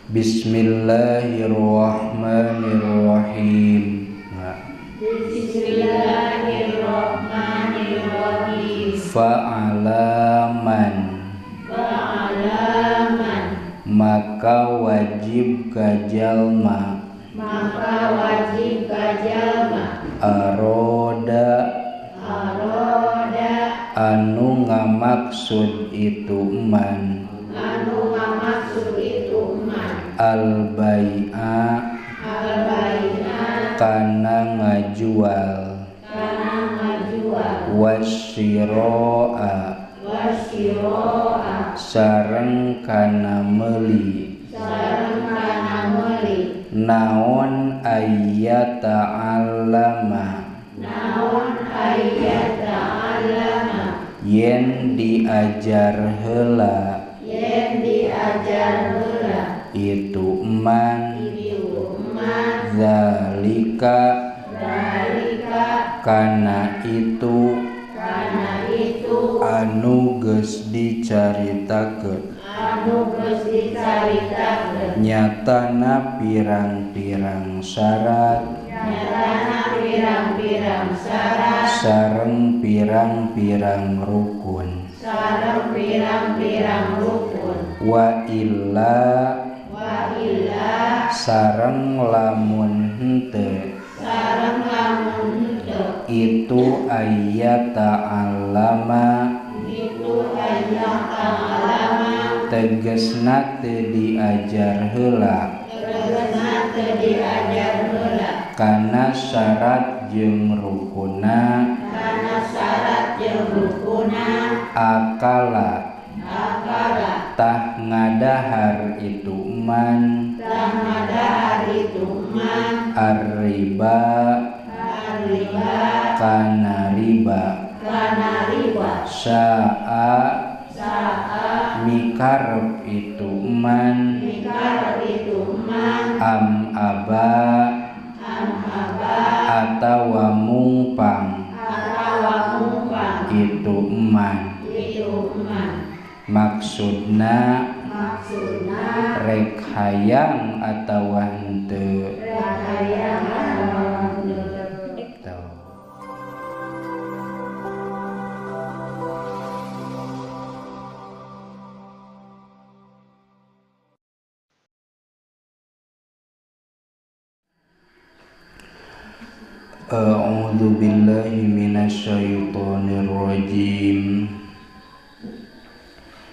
Bismillahirrahmanirrahim. Bismillahirrahmanirrahim. Fa'alaman, fa'alaman, maka wajib kajalma, maka wajib kajalma, aroda, aroda, anu ngamaksud itu man, anu ngamaksud itu man, al-bai'a, al-bai'a, kana ngajual, kana ngajual, wasyira'a, wasyira'a, sareng kana meuli, sareng kana meuli, naon ayyata'allama, naon ayyata'allama, yen diajar heula, yen diajar heula, itu man, itu man, zalika, zalika, kana itu, kana itu, anu geus dicaritakeun, anu geus dicaritakeun, nyatana pirang-pirang syarat, nyatana pirang-pirang syarat, sareng pirang-pirang rukun, sareng pirang-pirang rukun, wa illa, wa illa, sareng lamun henteu, sareng lamun henteu, itu ayyata'allama, itu ayyata'allama, tegesna teu diajar heula, tegesna teu diajar heula, kana syarat jeung rukunna, kana syarat jeung rukunna, akala, akala, tah ngadahar itu man, tah ngadahar itu man, arriba, arriba, kana riba, kana riba, saa, saa, mikarep itu man, mikarep itu man, am aba, am aba, atawa mungpang, atawa mungpang, itu man, itu man, maksudna, maksudna, rek hayang atawa henteu, rek hayang atawa henteu. A'udzu billahi minasyaitonir rajim.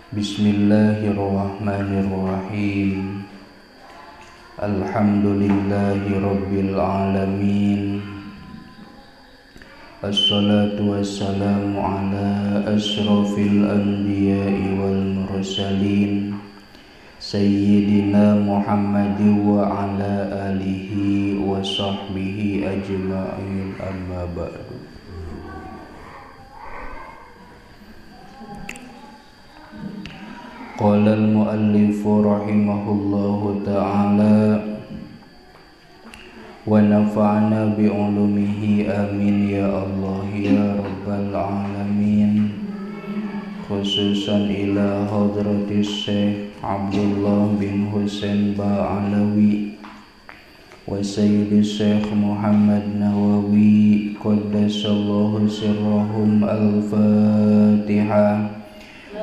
Bismillahirrahmanirrahim. Alhamdulillahi rabbil alamin. Assalatu wassalamu ala asyrafil anbiya'i wal mursalin sayyidina Muhammadin wa ala alihi wa sahbihi ajma'in, amma ba'du. Qala al-muallifu rahimahullahu ta'ala wa nafa'ana bi'ulumihi, amin ya Allah ya rabbal alamin. Khususan ila hadratis Syekh Abdullah bin Husain Ba'alawi wa Sayyidi Syekh Muhammad Nawawi qaddasallahu sirrahum. Al-Fatihah.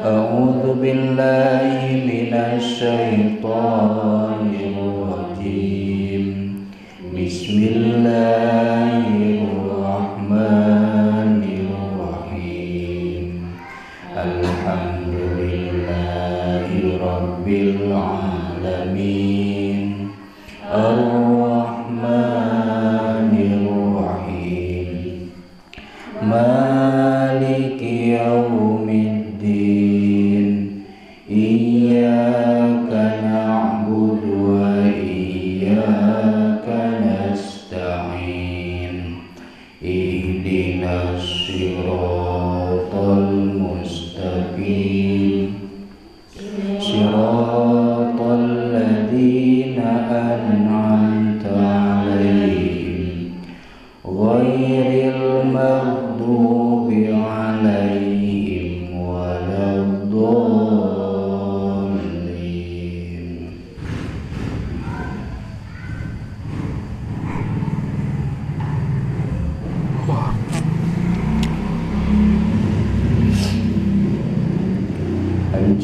A'udzu billahi minasy syaithanir rajim. Bismillahirrahmanirrahim. Alhamdulillahi rabbil alamin. Arrahmanir rahim. Maliki yaumiddin. Iyyaka na'budu wa iyyaka nasta'in. Ihdinas siratal mustaqim. Siratal ladzina an'amta 'alaihim ghairil maghdubi 'alaihim waladdallin.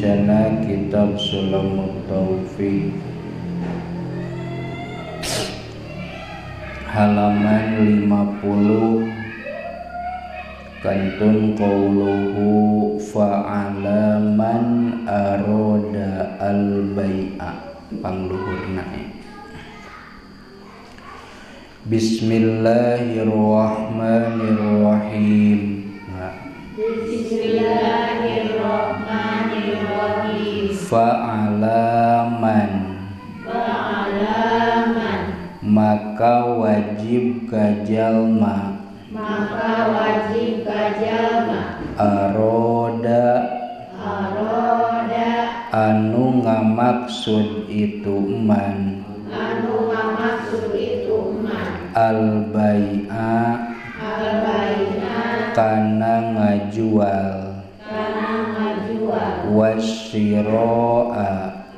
Macana kitab Sulamut Taufik halaman 50 kantun qauluhu fa'ala man arada al-bai'a pangluhurna. Bismillahirrahmanirrahim. Bismillahirrahmanirrahim. Fa'ala man, fa'ala man, maka wajib kajalma, maka wajib kajalma, aroda, aroda, anu ngamaksud itu man, anu ngamaksud itu man, al-bai'a, al-bai'a, kana ngajual, kana ngajual, wasyira'a,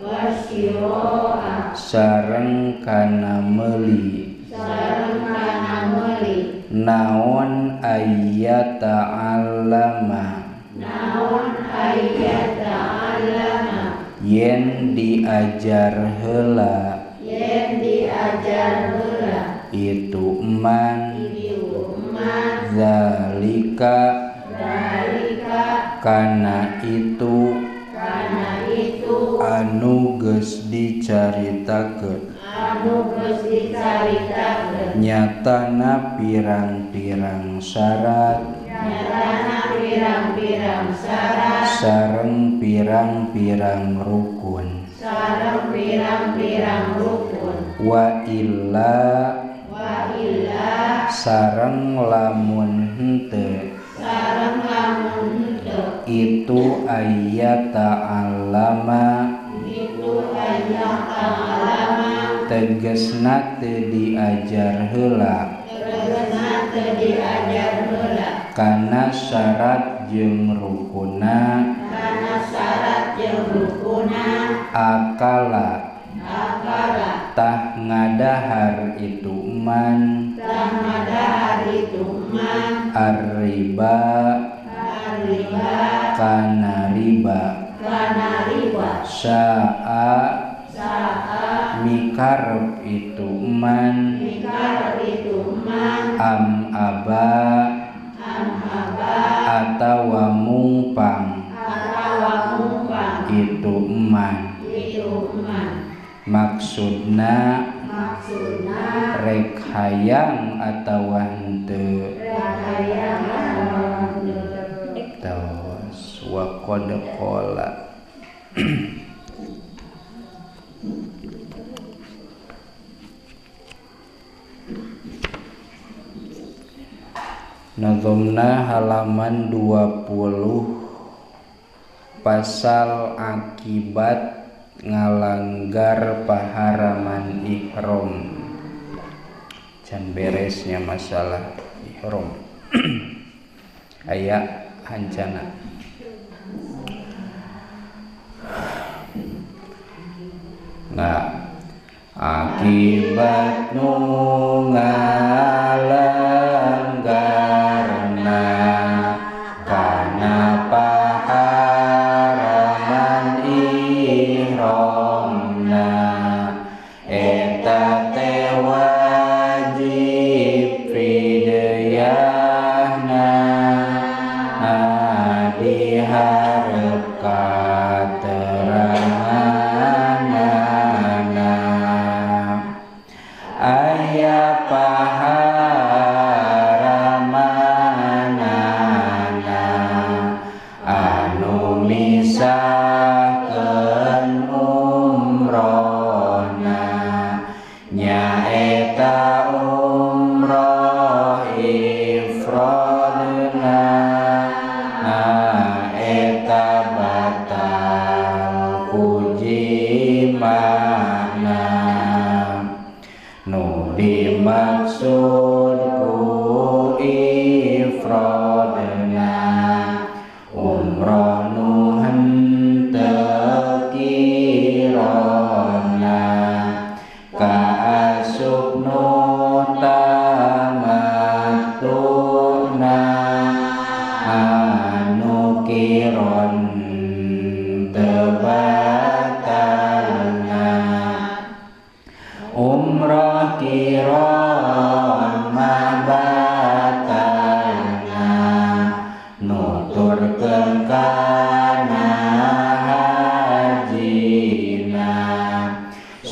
wasyira'a, sareng kana meuli, sareng kana meuli, naon ayyata'allama, naon ayyata'allama, yen diajar heula, yen diajar heula, itu man, itu man, zalika, zalika, kana itu, kana itu, anu geus dicaritakeun, anu geus dicaritakeun, nyatana pirang-pirang syarat, nyatana pirang-pirang syarat, sareng pirang-pirang rukun, sareng pirang-pirang rukun, wa illa, wa illa, sareng lamun henteu, sareng lamun henteu, itu ayyata'allama, itu ayyata'allama, tegesna teu diajar heula, tegesna teu diajar heula, kana syarat jeung rukunna, kana syarat jeung rukuna, akala, akala, tah ngadahar itu man, tah ngadahar itu man, arriba, arriba, kana riba, kana riba, sya'a, sya'a, mikarep itu man, mikarep itu man, am aba, am aba, atawa mungpang, atawa mungpang, itu man, itu man. Maksudna, maksudna, rek hayang atawa henteu, rek hayang atawa henteu. Tos wa qad qala. Nazomna halaman 20 pasal akibat ngalanggar paharaman ihram. Can beresnya masalah ihram. Aya hancana. Nah, akibat nu ngalanggarna kana paharaman ihramna, eta teh wajib fidyahna, diharep kateranganana, aya paharaman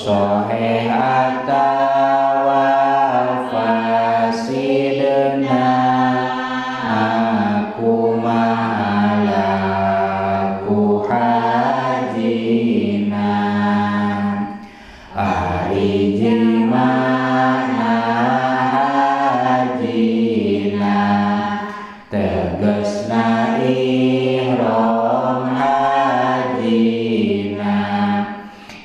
Soheh atawa fasidna aku mahalaku hajina ari jimana hajina tegesna ihram hajina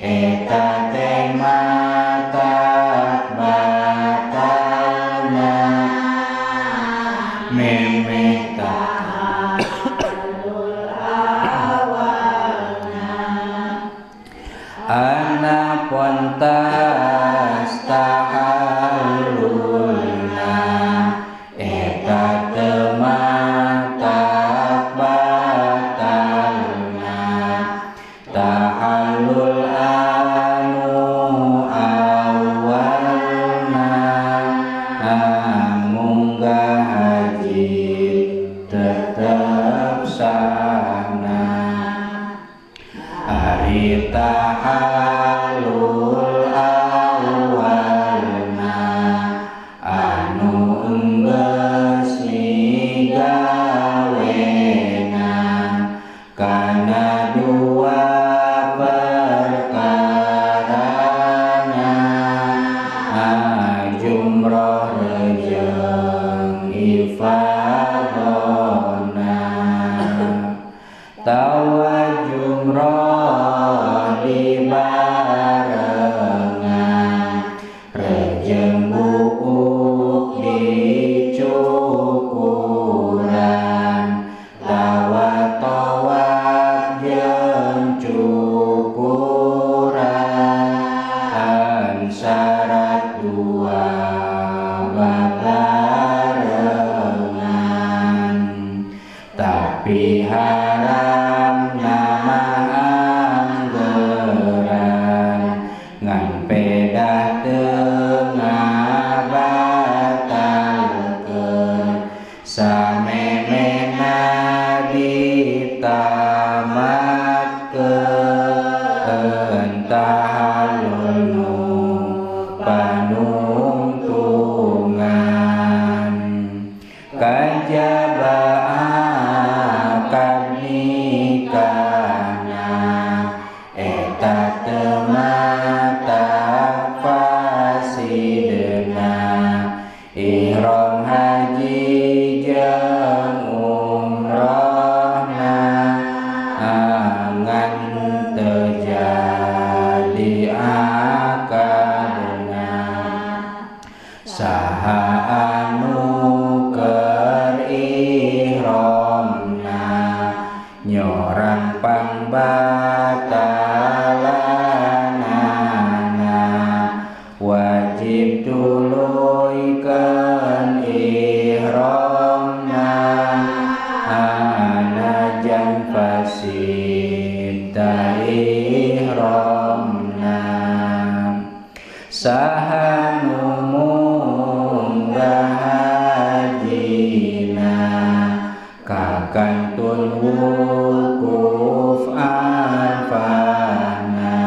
eta teh matak batalna memeh Tahallul awalna ana pontas tahallulna eta teu matak batalna tahallul anu awalna munggah haji tetep sahna ari tahallul awalna anu enggeus migawena kana dua perkarana jumroh jeung ifadona tawa jumroh dibarengan rejeng buuk dicukuran tawa tawaf jeung cukuran syarat dua babarengan tapi haram nama anggeran ngan pedah teu ngabatalkeun samemehna ditamatkeun tahallul nu panungtungan kajaba akad nikahna eta teu matak fasidna ihram haji jeung umrohna ngan teu jadi akadna saha anu keur ihramna nyorang pangbatalanana wajib tuluykeun ihramna anajan fasid ta ihramna saha nu munggah hajina kakantun wukuf arfahna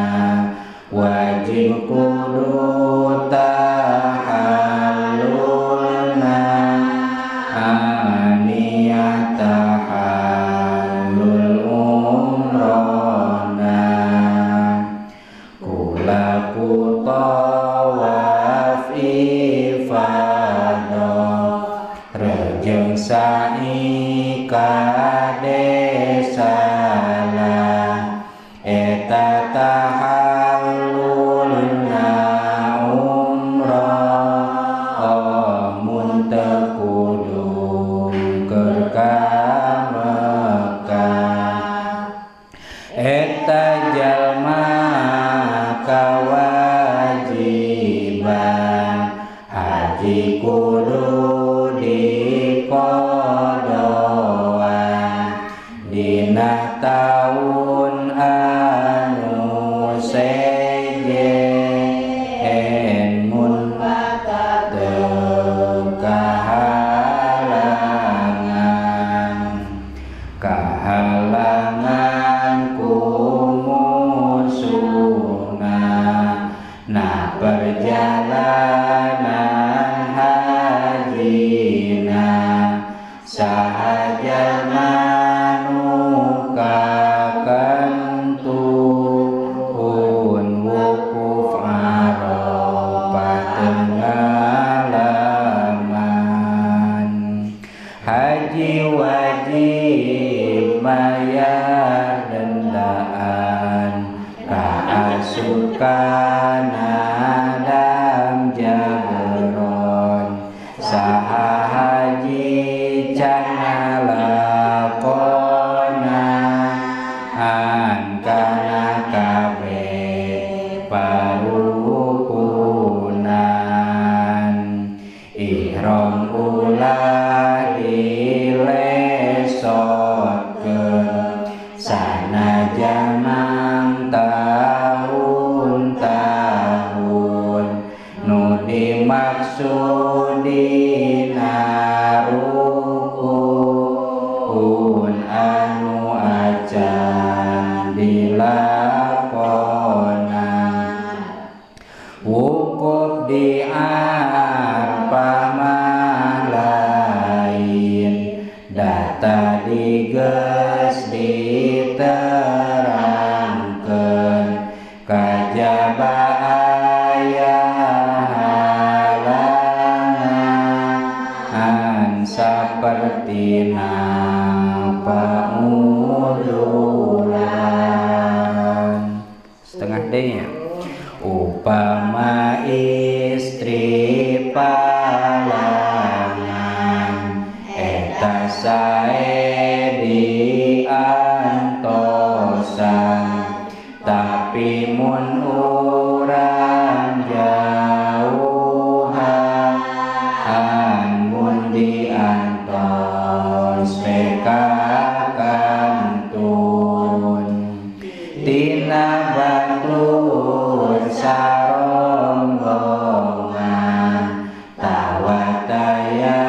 wajib kudu tahallulna niat tahallul umrohna kulaku tawaf ifadah rejeng sa'i kade salah eta tahallulna umroh mun teu kudu keur ka Mekah eta jalma kawajiban haji kudu dikodoan dina taun anu sejen mun teu kahalangan kahalangan ku musuhna Perjalanan hajina saha jalma nu kakantun wukuf Arafah teu ngalaman. Haji wajib mayar dendaan kaasup kana dam jabron saha haji can ngalakonan kana kabeh parukunan. Ihram ulah dilesotkeun sanajan mang tahun-tahun nu dimaksud dina rukun anu acan dilakonan. Wukuf di Arfah mah lain data digeus diterangkeun kajaba aya halangan sapertina pamudulan. Setengah D-nya. Upama istri palangan eta sae diantosan tapi mun urang jauhan mun diantos PK kantun tina batur sarombongan tawataya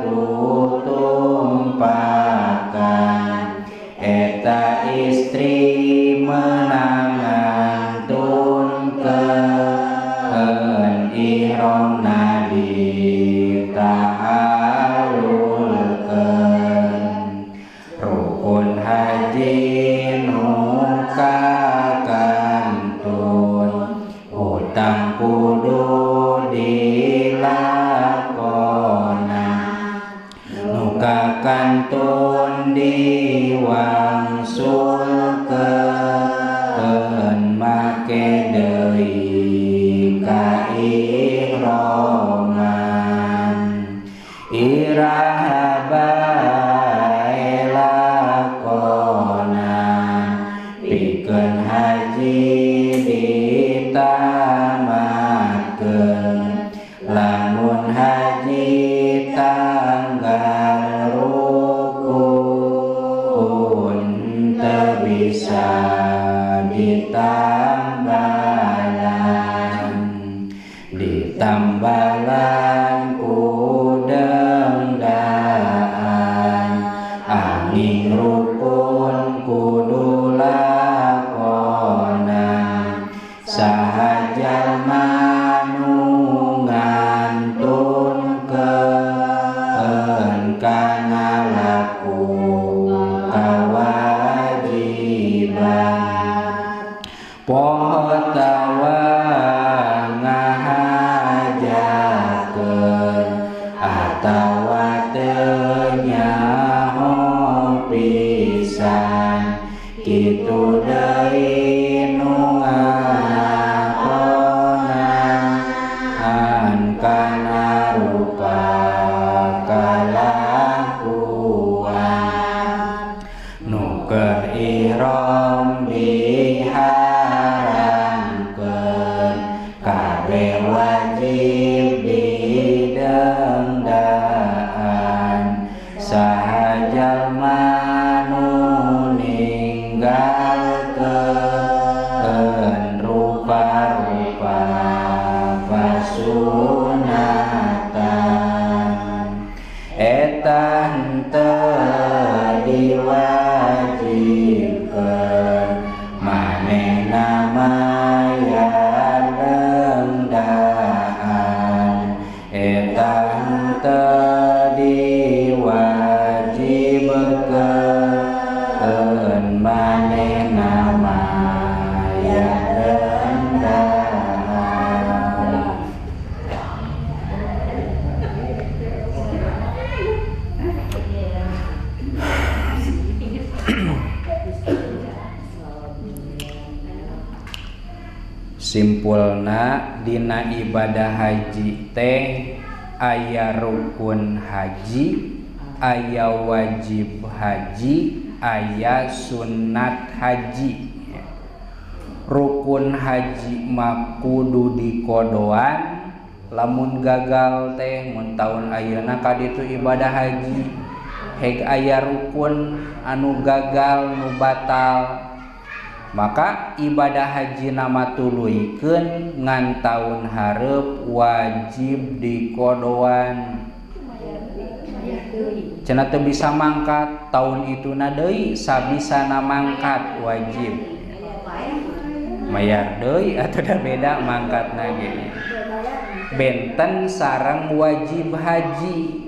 tutumpakan eta istri menangan tunkeun ihramna ditahalulkeun. Rukun haji nu kakantun utang kudu dilakonan nu kakantun diwangsulkeun make deui ka ihroman. Iraha bae lakonan pikeun haji ditamatkeun lamun haji tanggal rukun teu bisa ditambalan ditambalan ku dendaan angin rukun kudu lakonan saha jalma nu ngantunkeun kana laku kawajiban. Poho tawa ngahajakeun atawa teu nyaho pisan kitu deui nu ngalakonan kana rupa kalakuan. Nu keur ihram diharamkeun kabeh wajib didendaan saha jalma nu ninggalkeun rupa-rupa pasunatan eta henteu diwajibkeun manehna mayar dendaan. Simpulna dina ibadah haji teh aya rukun haji, aya wajib haji, aya sunat haji. Rukun haji mah kudu dikodoan, lamun gagal teh mun taun ayeuna ka ditu ibadah haji heg aya rukun anu gagal nu batal, maka ibadah haji nama tuluykeun ngan taun hareup wajib dikodoan. Cenah teu bisa mangkat taun ituna deui sabisana mangkat wajib. Mayar deui atuh da beda mangkatna ge. Benten sareng wajib haji.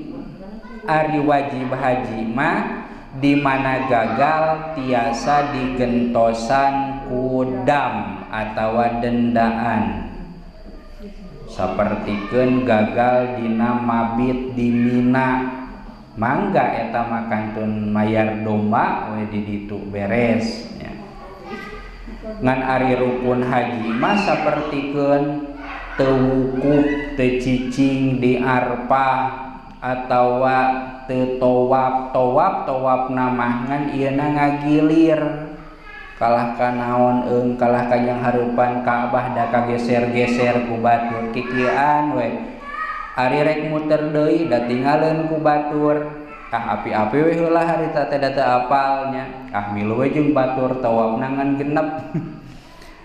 Ari wajib haji mah di mana gagal tiasa digentosan kudam atawa dendaan. Sapertikeun gagal dina mabit di Mina, mangga eta mah kantun mayar domba we di ditu beres nya. Ngan ari rukun haji mah sapertikeun teu wukuf, teu cicing di Arfah atawa teu tawaf, tawaf mah ngan ieuna ngagilir kalah ka naon eung kalah ka yang hareupan Ka'bah da kageser-geser ku batur kikieuan we. Ari rek muter deui da tingaleun ku batur. Ah api-api we heula harita teh da teu apal nya. Ah milu we jeung batur tawafna ngan genep.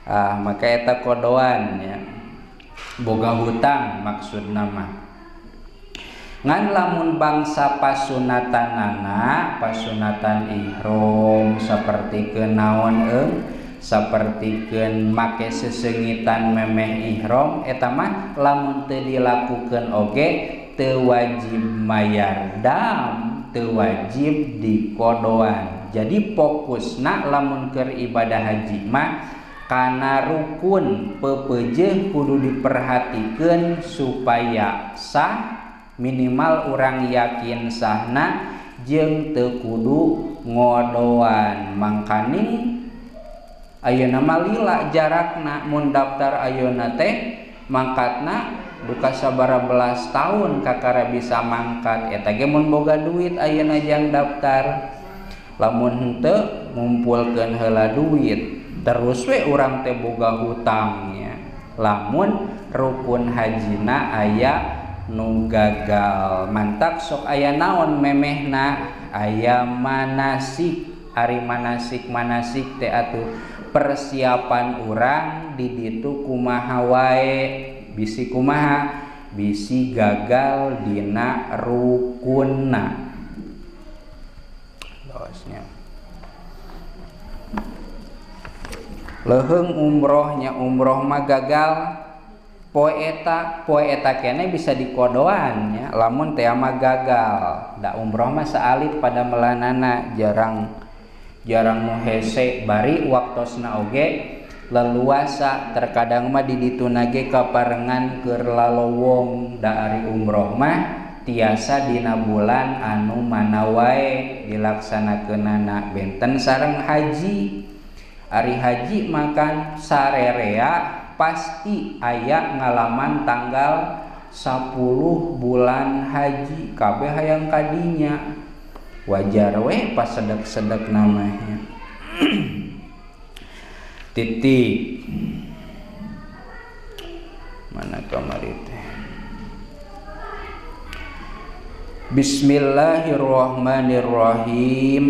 Ah maka eta kodoan nya. Boga hutang maksudna mah. Ngan lamun bangsa pasunatanana, pasunatan ihram sapertikeun naon eung, sapertikeun make sesengitan memeh ihram eta mah lamun teu dilakukeun oge teu wajib mayar dam, teu wajib dikodoan. Jadi fokusna lamun keur ibadah haji mah kana rukun pepeujeuh kudu diperhatikeun supaya sah, minimal urang yakin sahna jeung teu kudu ngodoan. Mangkaning ayeuna mah lila jarakna mun daftar ayeuna teh mangkatna duka sabaraha belas tahun kakara bisa mangkat. Eta ge mun boga duit ayeuna jang daftar, lamun henteu ngumpulkeun heula duit terus we urang teh boga hutangnya. Lamun rukun hajina aya nu gagal, mantak sok aya naon memehna aya manasik. Ari manasik manasik teh atuh persiapan urang di ditu kumaha wae, bisi kumaha bisi gagal dina rukunna. Losnya leuheung umrohnya, umroh mah gagal poe eta kene bisa dikodoan nya, lamun teh mah gagal. Da umroh mah saalit pada melanana, jarang jarang nu hese bari waktosna oge leluasa, terkadang mah di dituna ge kaparengan keur lalowong. Da ari umroh mah tiasa dina bulan anu mana wae dilaksanakeunana, benten sareng haji. Ari haji makan sarerea pasti aya ngalaman tanggal 10 bulan haji kabeh hayang kadinya, wajar we pas sedek-sedek namanya. Titik mana kamari teh. Bismillahirrahmanirrahim.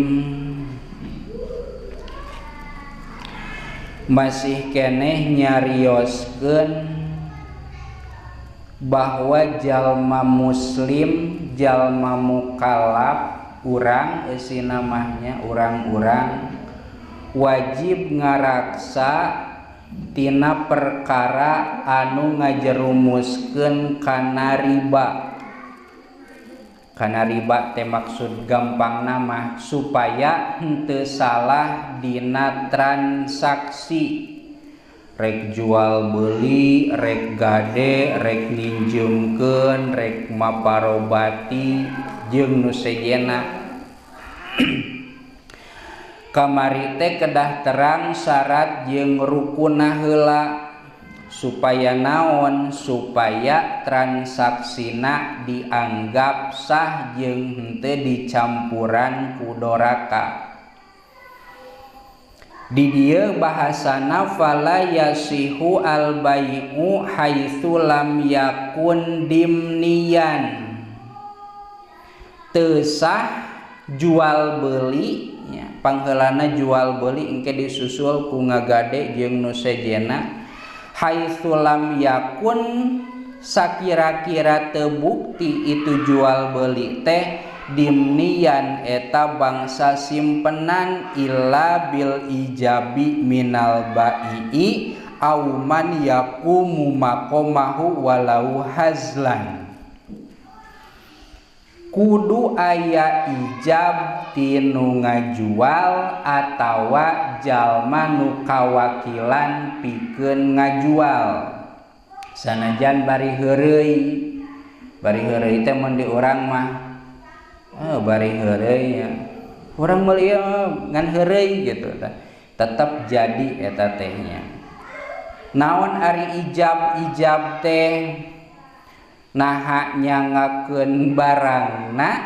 Masih keneh nyarioskeun bahwa jalma muslim, jalma mukallaf, urang eusi namanya urang-urang wajib ngaraksa tina perkara anu ngajerumuskeun kana riba. Kana riba teh maksud gampang nama supaya henteu salah dina transaksi, rek jual beli, rek gade, rek ninjemkeun, rek maparobati jeung nu sejenna. Kamari teh kedah terang syarat jeung rukunna heula Supaya naon? Supaya transaksina dianggap sah jeung henteu dicampuran ku doraka. Di dieu bahasana fala yasihu al bai'u haitsu lam yakun dimniyan. Teu sah jual beli nya, pangheulana jual beli engke disusul ku ngagade jeung nu sejena. Haitsu lam yakun sakira-kira teu bukti itu jual beli teh dimniyan eta bangsa simpenan illa bil ijabi minal bai'i au man yaqumu maqamahu walau hazlan. Kudu aya ijab tinu ngajual atawa jalma nu kawakilan pikeun ngajual. Sanajan bari heureuy, bari heureuy teh mun di urang mah bari heureuy ya. Urang meuli ngan heureuy gitu tah. Tetep jadi eta teh nya. Naon ari ijab-ijab teh? Naha nyangakeun barangna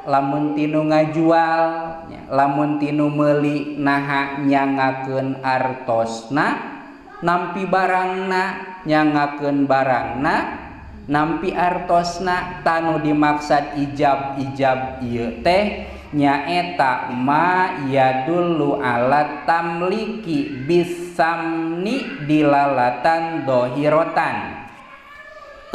lamun tinu ngajual nya, lamun tinu meuli naha nyangakeun artosna nampi barangna, nyangakeun barangna nampi artosna. Tanu dimaksad ijab-ijab ieu teh nyaeta ma yadullu ala tamliki bisamni dilalatan dohirotan.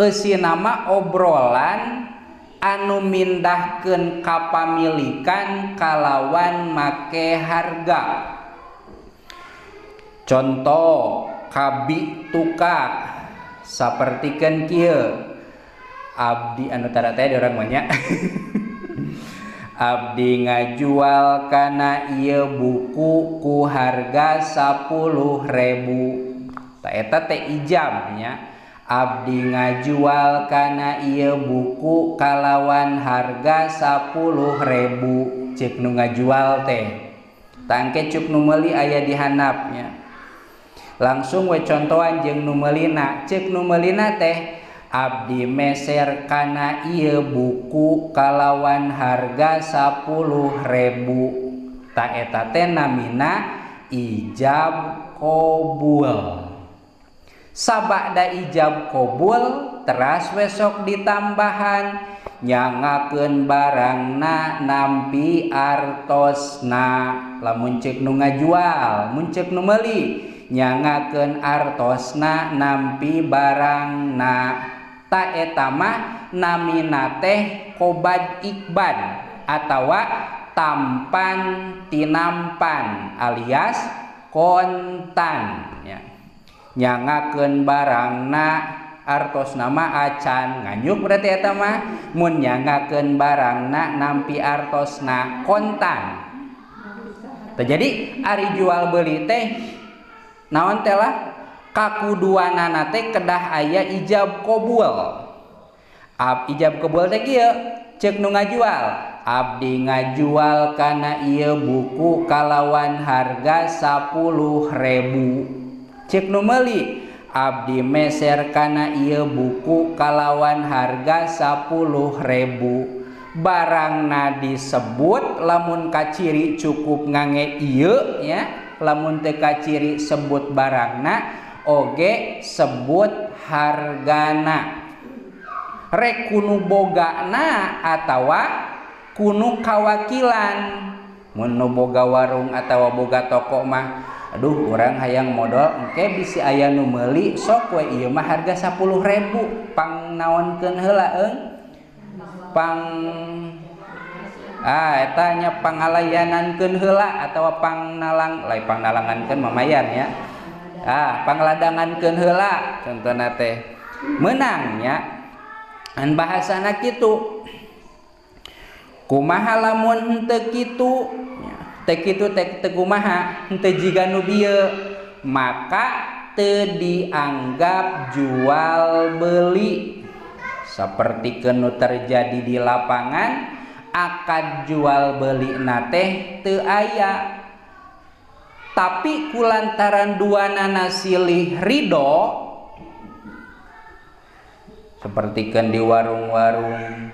Eusi nama obrolan anu mindahkeun kapamilikan kalawan make harga. Contoh kabi tuka sapertikeun kieu. Abdi anu tara teh urang mah nya. Abdi ngajual kana ieu buku ku harga 10.000. Ta eta teh ijab nya. Abdi ngajual kana ieu buku kalawan harga 10.000. Cek nu ngajual teh. Tangke cuk nu meuli aya di handapnya. Langsung we contohan jeung nu meulina. Cek nu meulina teh abdi meser kana ieu buku kalawan harga 10.000. Ta eta teh namina ijab qabul. Sabada ijab qabul teras besok ditambahan nyangakeun barangna nampi artosna. Lamun ceuk nu ngajual, mun ceuk nu meuli nyangakeun artosna nampi barangna. Ta eta mah namina teh qobad ikbad atawa tampan tinampan alias kontan ya. Nyangakeun barangna artosna mah acan nganyuk berarti eta mah. Mun nyangakeun barangna nampi artosna kontan. Jadi ari jual beli teh naon teh lah kakuduanana teh kedah aya ijab qabul. Ijab qabul teh kieu ceuk nu ngajual, abdi ngajual kana ieu buku kalawan harga 10.000. Cek nu meuli, abdi meser kana ieu buku kalawan harga 10.000. Barangna disebut lamun kaciri cukup ngange ieu nya, lamun teu kaciri sebut barangna oge sebut hargana. Rek kunu bogana atawa kunu kawakilan. Mun nu boga warung atawa boga toko mah, aduh urang hayang modal engke bisi aya nu meuli sok we ieu mah harga 10.000 pang naonkeun heula eung pang eta nya pangalayanankeun heula atawa pangnalang lain pangnalangankeun mamayan ya. Pangladangankeun heula contohna teh meunang nya. An bahasana kitu. Kumaha lamun henteu kitu? Teu kitu teh teu kumaha? Henteu jiga nu bieu, maka teu dianggap jual beli. Saperti nu terjadi di lapangan, akad jual beli na teh teu aya. Tapi kulantaran duanana silih ridho, Sapertikeun di warung-warung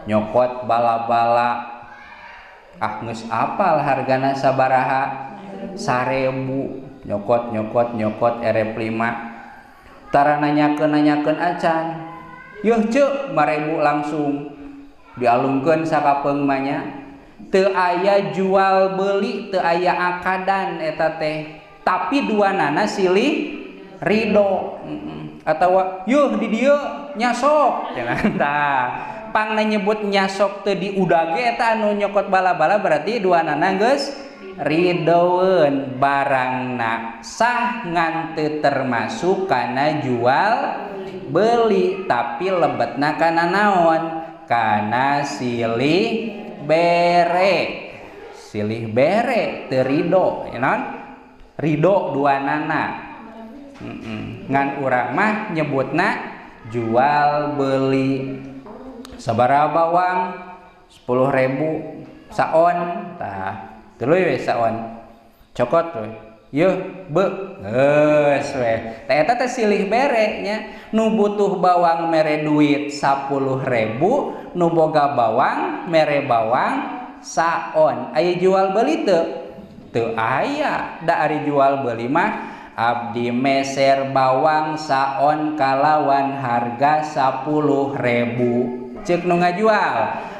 nyokot bala-bala ah geus apal hargana sabaraha 1000 nyokot nyokot nyokot erep 5 tara nanyakeun acan yeuh ceuk 5000 langsung dialungkeun sakapeung mah nya teu aya jual beli teu aya akadan eta teh tapi duanana silih ridho atawa yuh di dieu nyasok cenah tah pangna nyebut nyasok teu diudag ge eta anu nyokot bala-bala berarti duanana geus ridoeun barangna sah ngan teu termasuk kana jual beli tapi lebetna kana naon kana silih bere teu rido ya naon ridho duanana ngan urang mah nyebutna jual beli sabaraha bawang 10.000 saon tah tuluy we saon cokot we yeuh be geus we teh eta teh silih bere nya nu butuh bawang mere duit 10.000 nu boga bawang mere bawang saon aya jual beli teu teu aya da ari jual beli mah abdi meser bawang saon kalawan harga 10.000 cek nu ngajual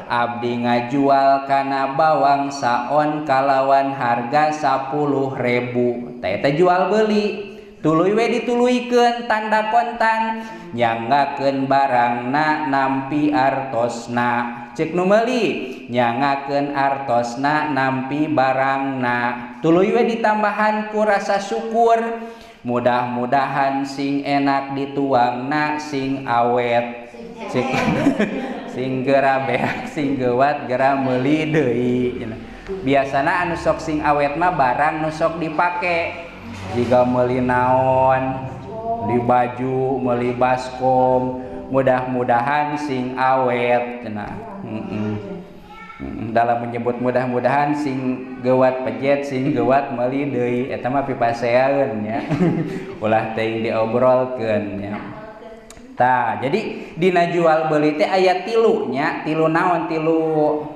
abdi ngajual kana bawang saon kalawan harga 10.000 teh eta jual beli tuluy we dituluykeun tanda kontan nyanggakeun barangna nampi artosna cek nu meuli nyangakeun artosna nampi barangna tuluy we ditambahan ku rasa syukur mudah-mudahan sing enak dituangna sing awet cek sing geura beak sing geuwat geura meuli deui. Biasana anu sok sing awet mah barang nu sok dipake jiga meuli naon di baju meuli baskom mudah-mudahan sing awet cenah. Dalam menyebut mudah-mudahan sing geuwat pejet sing geuwat meuli deui eta mah pipasean nya ulah teuing diobrolkeun nya. Tah jadi dina jual beli teh aya tilu nya tilu naon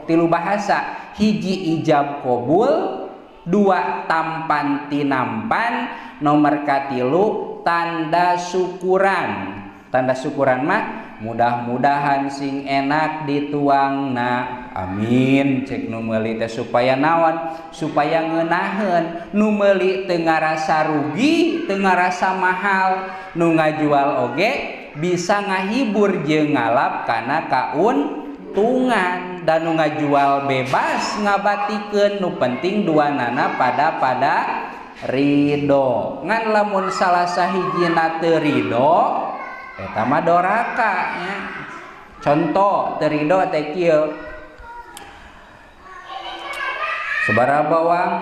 tilu bahasa hiji ijab qabul dua tampan tinampan nomor katilu tanda syukuran. Tanda syukuran mah mudah-mudahan sing enak dituangna amin cek nu meuli teh supaya naon supaya ngeunaheun nu meuli teu ngarasa rugi teu ngarasa mahal nu ngajual oge bisa ngahibur jeung ngalap kana kauntungan dan nu ngajual bebas ngabatikeun nu penting duanana pada ridho ngan lamun salah sahijina teu ridho eta mah doraka nya. Contoh teu ridho teh kieu sabaraha bawang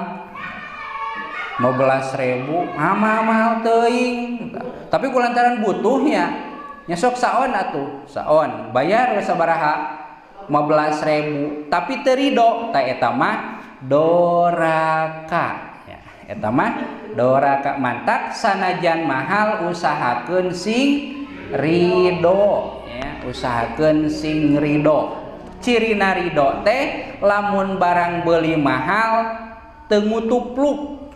15.000 mahal teuing tapi kulantaran butuhnya nyesok saon atuh saon bayar we sabaraha 15.000 tapi teu ridho tah eta mah doraka ya eta mah doraka mantak sanajan mahal usahakeun sing ridho ya usahakeun sing ridho. Cirina ridho teh lamun barang beli mahal teu ngutupluk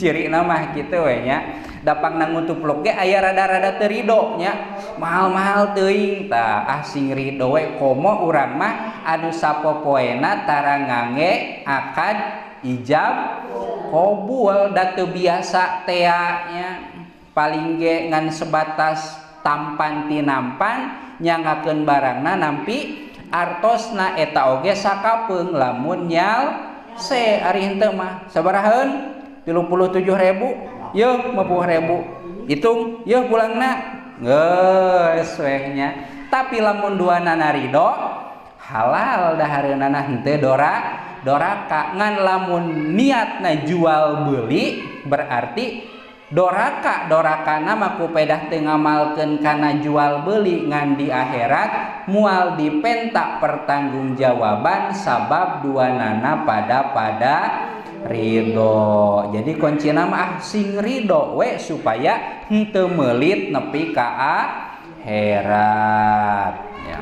cirina mah kitu we nya dapangna ngutupluk ge aya rada-rada teu ridho nya mahal-mahal teuing tah ah sing ridho we komo urang mah anu sapopoena tara ngange akad ijab qabul da teu biasa tea nya paling ge ngan sebatas tampan tinampan nyangakeun barangna nampi artosna eta oge sakapeung lamun nyal se ari henteu mah sabarahaeun 37.000 yeuh 50.000 hitung yeuh pulangna geus weh nya. Tapi lamun duanana ridho halal dahareunana henteu doraka ngan lamun niatna jual beli berarti doraka dorakana mah ku pedah teu ngamalkeun kana jual beli ngan di akhirat moal dipenta pertanggungjawaban sabab duanana pada ridho. Jadi kuncina mah sing ridho we supaya henteu meulit nepi ka Herat ya.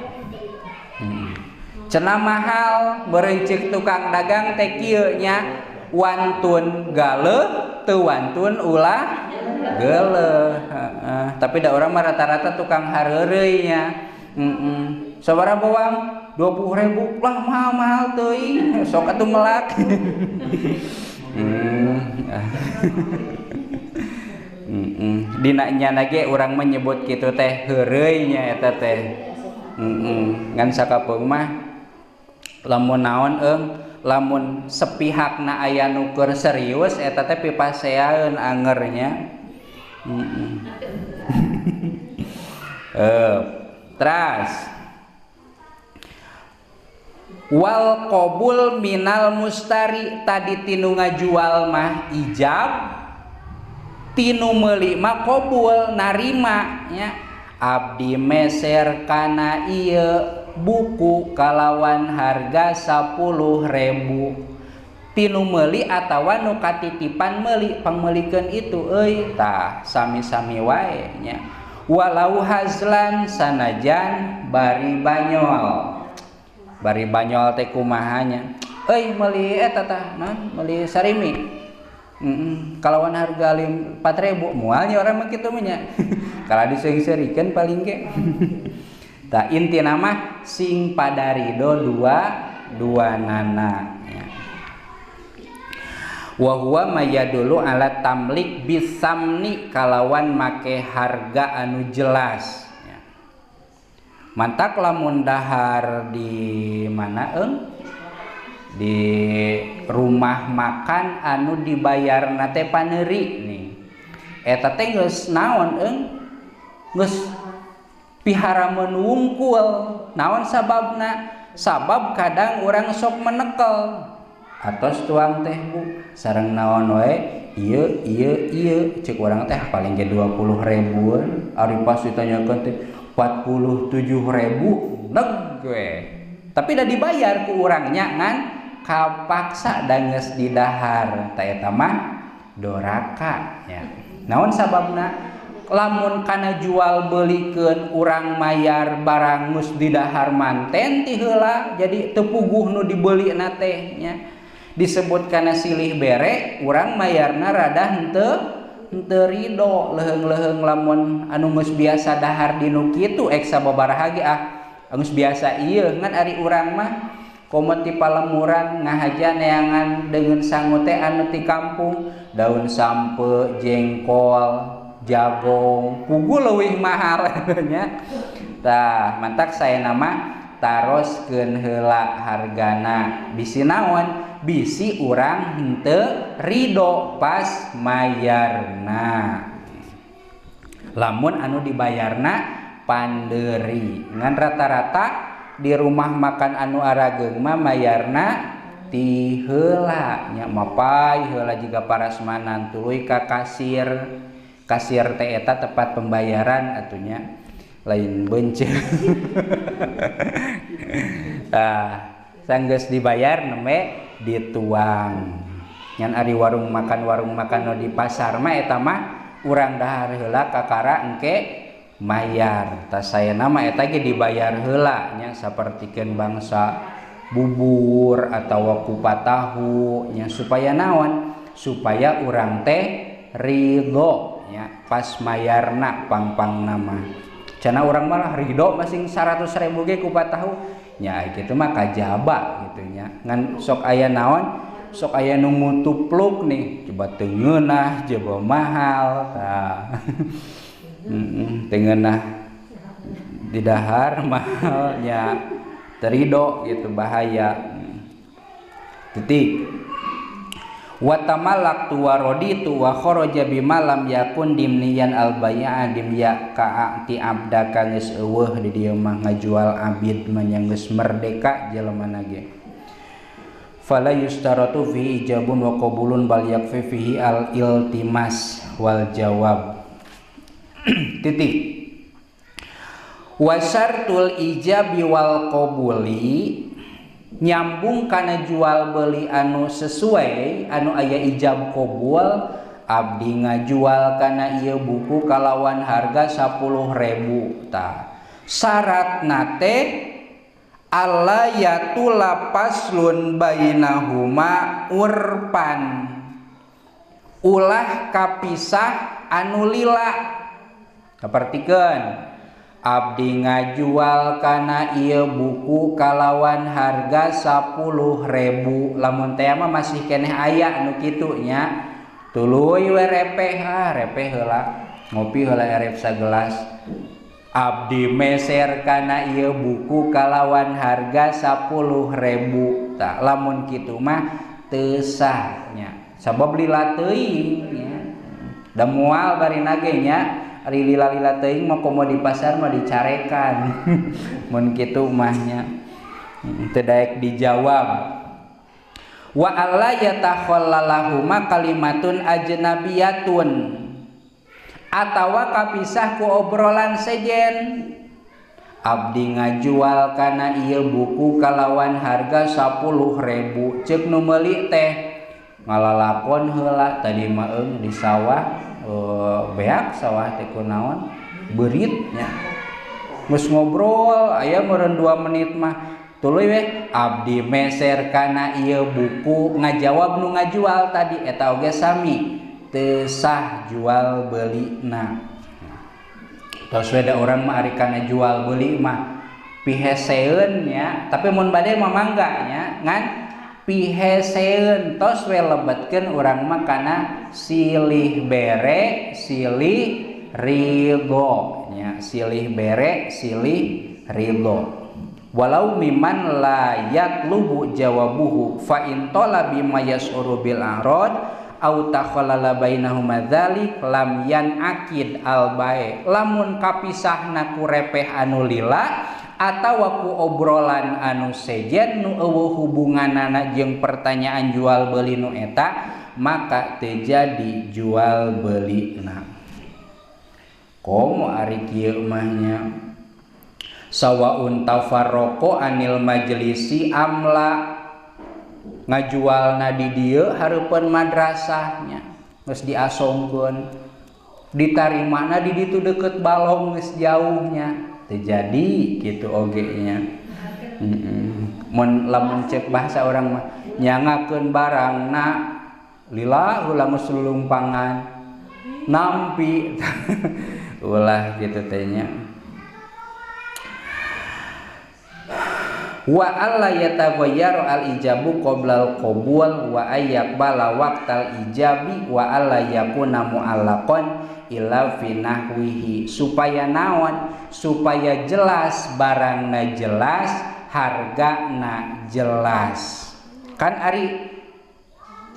Cenah mahal meureun tukang dagang teh kieu nya wantun galeuh teu wantun ulah geuleuh. Heeh, tapi da urang mah rata-rata tukang hareureuy nya. Sabaraha bawang? 20.000 lah mahal-mahal teuing. Sok atuh melak. Dina nyana ge urang mah nyebut kitu teh heureuy nya eta teh. Ngan sakapeung mah lamun naon eung lamun sepihakna aya nu keur serius eta teh pipaseaeun angernya. Teras wal qabul minal mustari tadi tinu ngajual mah ijab tinu meuli mah qabul narima nya. Abdi meser kana ieu buku kalawan harga 10.000 tinu meuli atawa nu katitipan meuli pangmeulikeun itu euy tah sami-sami wae nya. Walau hazlan sanajan bari banyol. Bari banyol teh kumaha nya? Euy meuli eta tah naon meuli sarimi. Kalawan harga 4.000 moal nya urang mah kitu mah nya. Kalah diseung-seurikeun paling ge. Tah intina mah sing pada ridho dua nana ya. Wa huwa mayadulu ala tamlik bisamni kalawan make harga anu jelas ya. Mantak lamun dahar di mana eung? Di rumah makan anu dibayarna teh paneuri nih. Eta teh geus naon eung? Geus piharameun wungkul. Naon sababna? Sabab kadang urang sok menekel. Atos tuang teh bu sareng naon wae ieu ieu ieu cek urang teh paling ge 20.000-an ari pas ditanyakeun teh 47.000 neg we. Tapi dah dibayar ku urangnya ngan kapaksa da geus didahar ta eta mah doraka nya. Naon sababna? Lamun kana jual belikeun urang mayar barang geus didahar manten ti heula jadi teu puguh nu dibelina teh nya. Disebut kana silih bere urang mayarna rada henteu ridho leuheung-leuheung lamun anu geus biasa dahar di nu kitu ek sababaraha ge ah geus biasa ieu ngan ari urang mah komo ti palemuran ngahaja neangan deungeun sangu teh anu ti kampung daun sampe jengkol jagong pugu leuwih mahal nya. Tah mantak saya nama taroskeun heula hargana bisi naon bisi urang henteu ridho pas mayarna. Lamun anu dibayarna pandeuri ngan rata-rata di rumah makan anu arageung mah mayarna ti heula nya mapay heula jiga parasmanan tuluy ka kasir. Kasir teh eta tempat pembayaran atunya lain beunceut. Tah sanggeus dibayar nembe dituang. Ngan ari warung makan nu di pasar mah eta mah urang dahar heula kakara engke mayar. Tah saena mah eta ge dibayar heula nya sapertikeun bangsa bubur atawa kupat tahu nya supaya naon? Supaya urang teh ridho nya pas mayarna pang-pang nama. Cenah urang malah ridho masing 100.000 ge kupat tahu nya kitu mah kajaba gitu nya. Ngan sok aya naon? Sok aya nu ngutupluk nih, coba teu ngeunah, coba mahal tah. Teu ngeunah didahar mahal nya terido gitu bahaya. Titik. Wa tamallaktu wa raditu wa kharaja bima lam yakun dimniyan al bai'a dimya ka'ati abdaka geus eueuh di dieu mah ngajual abid mah geus merdeka jelema ge. Fala yustaratu fihi ijabun wa qabulun bal yakfi fihi al iltimas wal jawab. Titik. Wa syartul ijabi wal qabuli nyambung kana jual beli anu sesuai anu aya ijab qabul Abdi ngajual kana ieu buku kalawan harga 10.000. Tah syaratna teh alla yatula faslun bainahuma urpan, ulah kapisah anu lila. Kapertikeun, abdi ngajual kana ieu buku kalawan harga 10.000. Lamun teh mah masih keneh aya anu kitu nya, tuluy we repeh, ah repeh heula, ngopi heula erep sagelas. Abdi meser kana ieu buku kalawan harga 10.000. Tah lamun kitu mah teu sah nya, sabab lila teuing nya. Da moal barina ge nya, ari lila-lila teuing mah komo di pasar mah dicarekan. Mun kitu mah nya teu daek dijawab. Wa alla yatakhallalahuma kalimatun ajnabiyatun, atawa kapisah ku obrolan sejen. Abdi ngajual kana ieu buku kalawan harga 10.000. Ceuk nu meuli teh ngalalakon heula tadi mah eung di sawah, beak sawah teh kunaon beurit nya. Geus ngobrol aya meureun 2 menit mah tuluy we abdi meser kana ieu buku, ngajawab nu ngajual tadi eta oge sami teu sah jual belina. Tos we da urang mah ari kana jual beli mah piheseun nya, tapi mun bade mah mangga nya, ngan piheseun tos we lebetkeun urang mah kana silih bere silih ridho nya, silih bere silih ridho. Walau miman la yatlubu jawabuhu fa in talabi ma yas'uru bil a'rad au takhallala bainahuma dzalik lam yanakid al bae. Lamun kapisahna ku repeh anu lila atawa ku obrolan anu sejen nu eueuh hubunganana jeung pertanyaan jual beli nu eta, maka teu jadi jual belina. Komo ari kieu mah nya, sawaun tafarraqo anil majlisi amla, ngajualna di dieu hareupeun madrasahnya geus diasongkeun, ditarimana di ditu deukeut balong geus jauhnya, teu jadi kitu oge nya. Mun lamun cek bahasa urang mah nyangakeun barangna lila ulah geus lulumpangan nampi ulah kitu teh nya. Wa alla yataghayyaru al ijabu qoblal qabul wa ayyaqbala waqtal ijabi wa alla yakuna mu'allaqan ila fi nahwihi. Supaya naon? Supaya jelas barangna, jelas hargana, jelas. Kan ari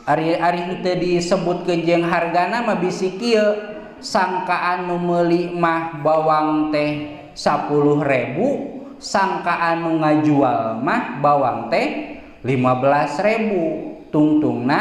ari ari henteu disebutkeun jeung hargana mah bisi kieu, sangkaan nu meuli mah bawang teh 10.000, sangka anu ngajual mah bawang teh 15.000. Tungtungna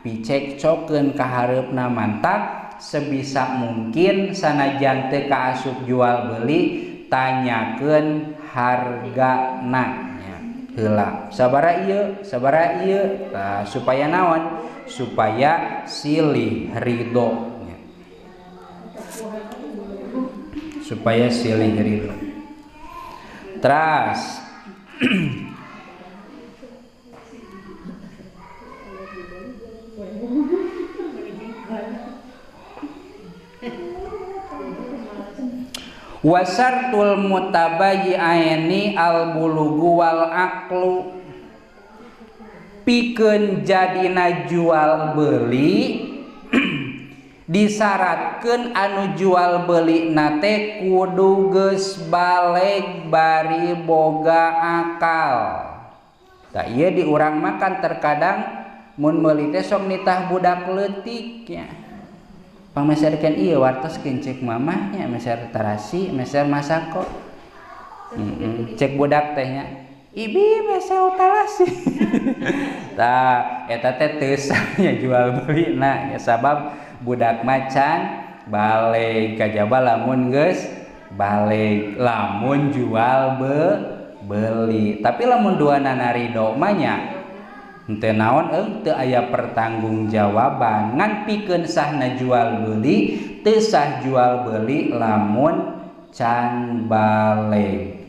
picekcokeun ka hareupna mantap sebisa mungkin sanajan teu kaasup jual beli tanyakeun hargana nya heula, sabaraha ieu sabaraha ieu. Tah supaya naon? Supaya silih ridho nya, supaya silih ridho. Teras wasartul mutabayyi'aini al bulugu wal aqlu, pikeun jadina jual beli disyaratkeun anu jual beli nate kudu geus baleg bari boga akal. Tah ieu di urang mah kan terkadang mun meuli teh sok nitah budak leutik nya. Pangmeserkeun ieu wartoskeun cek mamah nya, meser tarasi, meser masako. Cek budak teh nya, ibi meser tarasi. Tah eta teh teu sah nya jual belina nya, sabab budak macan baleg kajaba lamun geus baleg lamun jual beli. Tapi lamun duanana ridho mah nya Henteu naon teu aya pertanggungjawaban ngan pikeun sahna jual beli teu sah jual beli lamun can baleg.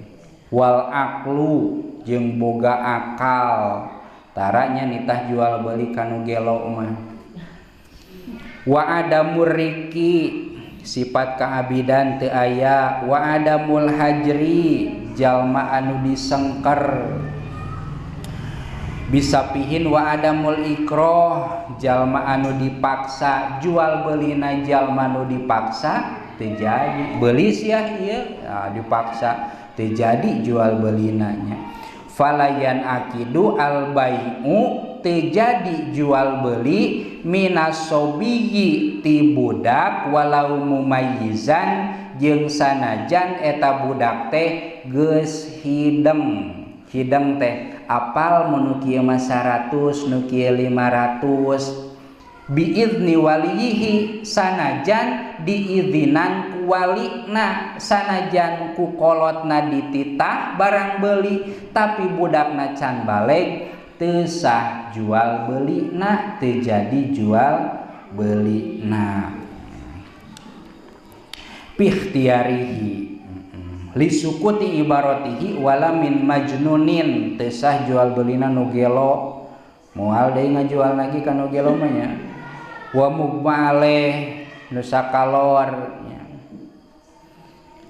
Wal aqlu jeung boga akal taranya nitah jual beli kanu gelo mah. Wa adamur riki sifat kaabidan teu aya. Wa adamul hajri jalma anu disengker bisa pihin. Wa adamul ikroh jalma anu dipaksa jual belina jalma anu dipaksa teu jadi beli sia ieu nah, dipaksa teu jadi jual belinanya. Falayan akidu al bai'u teu jadi jual beli minasobiyi ti budak walau mumayyizan jeung sanajan eta budak teh geus hideng. Hideng teh apal mun nu kieu mah 100 nu kieu 500 biizni waliyihi sanajan diizinan ku walina sanajan ku kolotna dititah barang beli tapi budakna can baleg teu sah jual belina teu jadi jual belina. Pikhtiarihi lisukuti ibaratihi wala min majnunin teu sah jual belina nu gelo moal deui ngajual lagi ka nu gelo mah nya. Wa mugmale nu sakalor nya.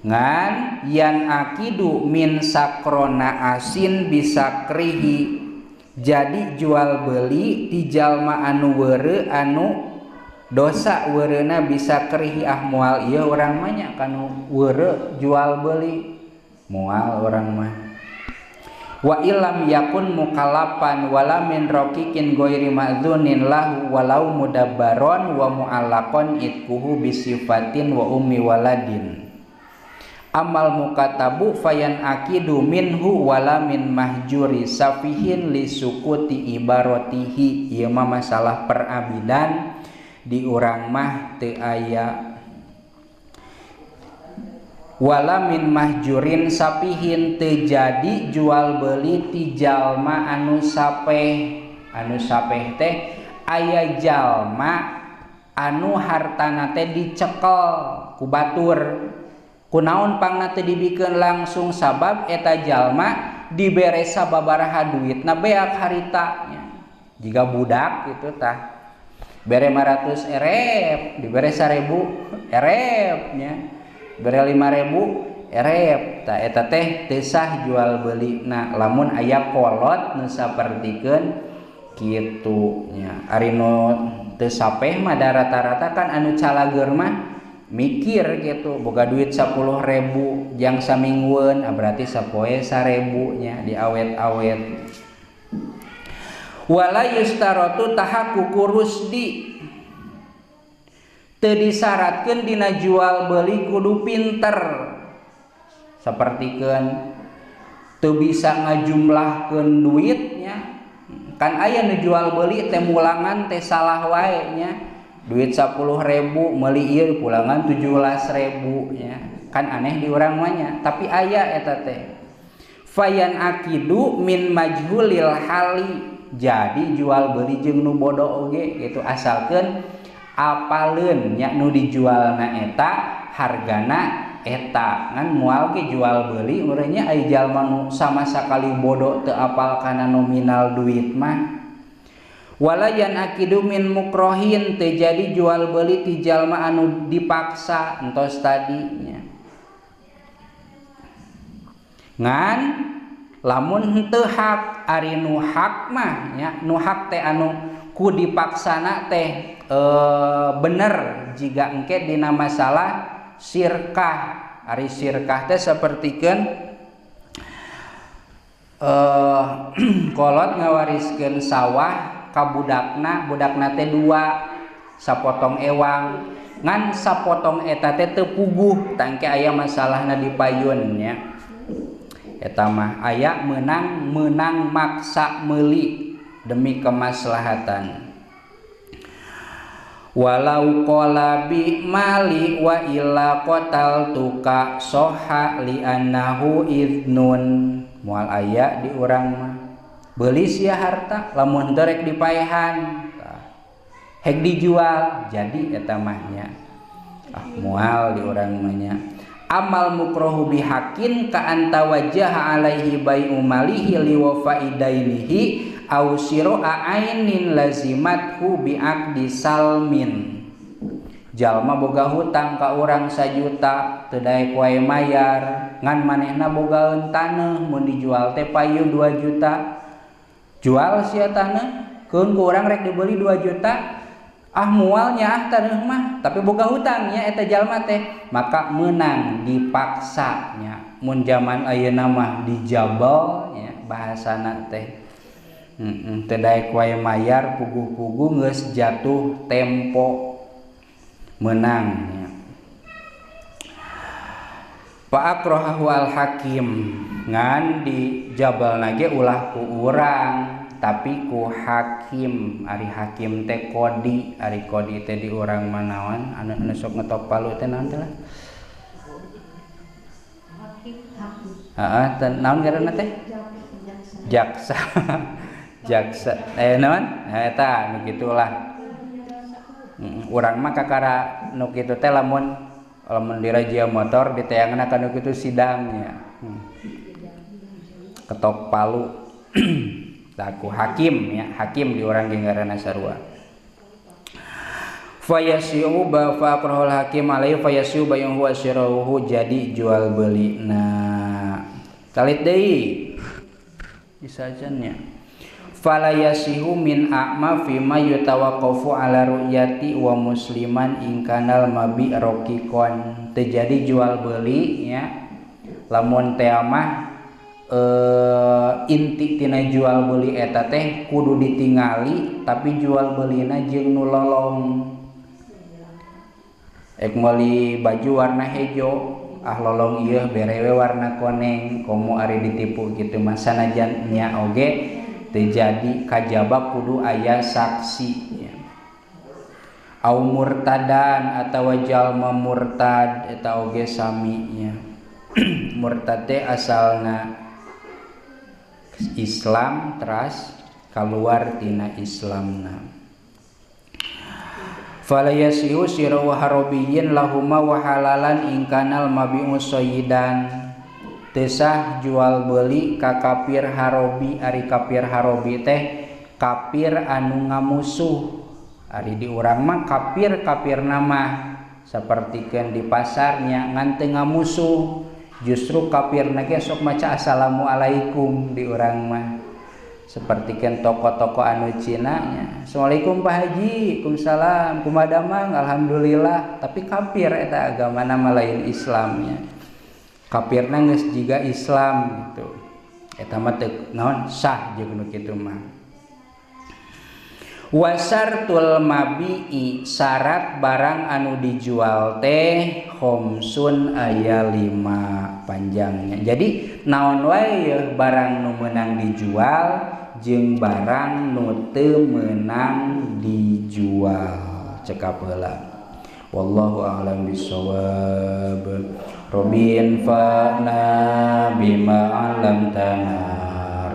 Ngan yan akidu min sakrona asin bisakrihi jadi jual beli ti jalma anu weureu anu dosa wereuna bisa krihi ah moal ieu urang mah nya kanu weureu jual beli moal urang mah. Wa illam yakun mukallafan wala min raqiqin ghairi ma'dzunin lahu walau mudabbaron wa mu'allaqon itkuhu bisifatin wa ummi waladin. Amal mukatabu fayan akidu minhu wala min mahjuri safihin lisukuti ibaratihi. Ieu mah masalah perabidan di urang mah teu aya. Wala min mahjurin sapihin teu jadi jual beli ti jalma anu sapeh. Anu sapeh teh aya jalma anu hartana teh dicekel ku batur. Kunaon pangna teu dibikeun langsung sabab eta jalma dibere sababaraha duitna beak harita nya. Jiga budak kitu tah. Bere 500 erep, dibere 1000 erep nya. Bere 5000 erep tah eta teh teu sah jual belina lamun aya kolot nu sapertikeun kitu nya. Ari nu teu sapeh mah da rata-rata kan anu calageur mah mikir gitu boga duit 10.000 jang saminggueun berarti sapoe 1.000 nya diawet-awet. Wala yustaratu tahaqququ rusdi teu disyaratkeun dina jual beli kudu pinter sapertikeun teu bisa ngajumlahkeun duitnya kan aya nu jual beli teh mulangan teh salah wae nya duit 10.000 meuli ieu pulangan 17.000 nya kan aneh di urang mah nya tapi aya eta teh. Fayan akidu min majhulil hali jadi jual beli jeung nu bodoh oge gitu asalkeun apaleun nya nu dijualna eta hargana eta ngan moal ge jual beli urang nya aya jalma nu sama sakali bodoh teu apal kana nominal duit mah. Walayan akidu min mukrohin teu jadi jual beli ti jalma anu dipaksa entos tadi nya. Ngan lamun henteu hak ari nu hak mah nya nu hak teh anu ku dipaksana teh bener jika engke dina masalah sirkah. Ari sirkah teh sapertikeun kolot ngawariskeun sawah ka budakna, budakna teh dua sapotong ewang ngan sapotong eta teh teu puguh tangke aya masalahna di payun nya. Eta mah aya menang maksa meuli demi kemaslahatan. Walau qala bi mali wa illa qatal tuka soha li annahu idnun moal aya di urang mah. Beuli sia harta lamun teu rek dipaehan hek dijual jadi eta mah nya. Ah moal di urang mah nya. Amal mukrohu bihakin ka antawajjaha alaihi bai'u malihi liwafa'idainihi aw siro'a ainin lazimathu bi'aqdi salmin. Jalma boga hutang ka urang 1 juta teu daek wae mayar ngan manehna bogaeun taneuh mun dijual teh payu 2 juta. Jual sia taneuh keun ku urang rek dibeli 2 juta. Ah mualnya ah taneuh mah tapi boga hutangnya eta jalma teh maka menang dipaksa nya. Mun zaman ayeuna mah dijabel nya bahasana teh. Teu daek wae mayar puguh-puguh geus jatuh tempo menang nya. Fa akrahahu al hakim ngan dijabelna ge ulah ku urang tapi ku hakim. Ari hakim teh kodi, ari kodi teh di urang manawan anu sok ngetok palu teh naon teh lah? Heeh, naon ngaranna teh? Jaksa. Jaksa. Naon? Eta nu kitulah. Urang mah kakara nu kitu teh lamun lamun dirajia motor diteanganna ka nu kitu sidangnya. Ketok palu. Laku hakim ya, hakim di orang ge ngaranna sarua. Fayasiu ba fa aqrahul hakim alaihi fayasiu bayun huwa syirahu jadi jual beli. Nah, talit deui disajannya. Fala yasihu min a'ma fima yutawaqqafu ala ru'yati wa musliman in kanal mabi raqiqon. Terjadi jual beli ya. Lamun teh mah inti tina jual beli eta teh kudu ditingali tapi jual belina jeung nu lolong. Ek meuli baju warna hejo ah lolong ieu bere we warna koneng komo ari ditipu kitu mah sanajan nya oge teu jadi kajaba kudu aya saksi nya. Au murtadan atawa jalma murtad eta oge sami nya. Murtad teh asalna Islam teras keluar tina Islamna. Fala yasihu sira wa harabiyyin lahuma wa halalan in kanal mabi'u sayyidan. Tesah jual beli ka kafir harobi. Ari kafir harobi teh kafir anu ngamusuh. Ari di urang mah kafir-kafir nama sapertikeun di pasarnya ngan teu ngamusuh. Justru kafirna ge sok maca assalamualaikum di urang mah. Sapertikeun toko-toko anu Cina nya. Assalamualaikum Pak Haji, waalaikumsalam, kumaha damang, alhamdulillah. Tapi kafir eta agamana mah lain Islamnya. Kafirna geus jiga Islam gitu. Eta mah teu naon sah jeung nu kitu mah. Wasartul mabi'i syarat barang anu dijual teh khomsun aya 5 panjangnya. Jadi naon wae yeuh barang nu meunang dijual jeung barang nu teu meunang dijual. Cekap heula. Wallahu a'lam bissawab. Rabbin fa'na bima 'allamtana.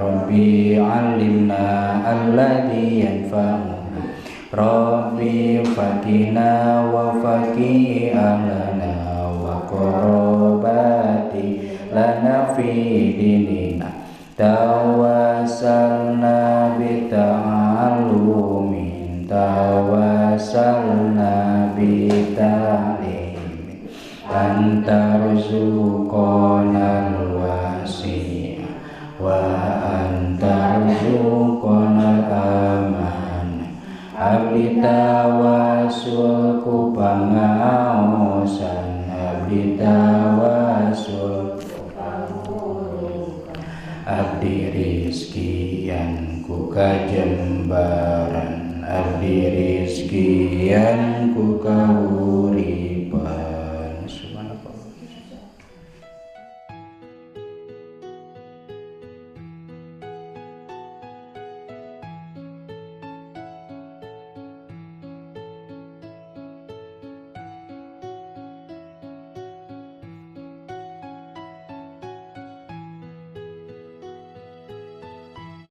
Rabbi 'allimna alladhi yanfa'una. Rabbi faqina wa faqi ahlana wa qarabati lana fi dinina. Tawassalna bi ta'allumin tawassalna bi ta'limin anta rzuqana al-wasi' wa anta rzuqana al-aman. Abdi tawasul ku pangaosan, abdi tawasul abdi rizkian ku kajembaran, abdi rizkian ku kahuripan.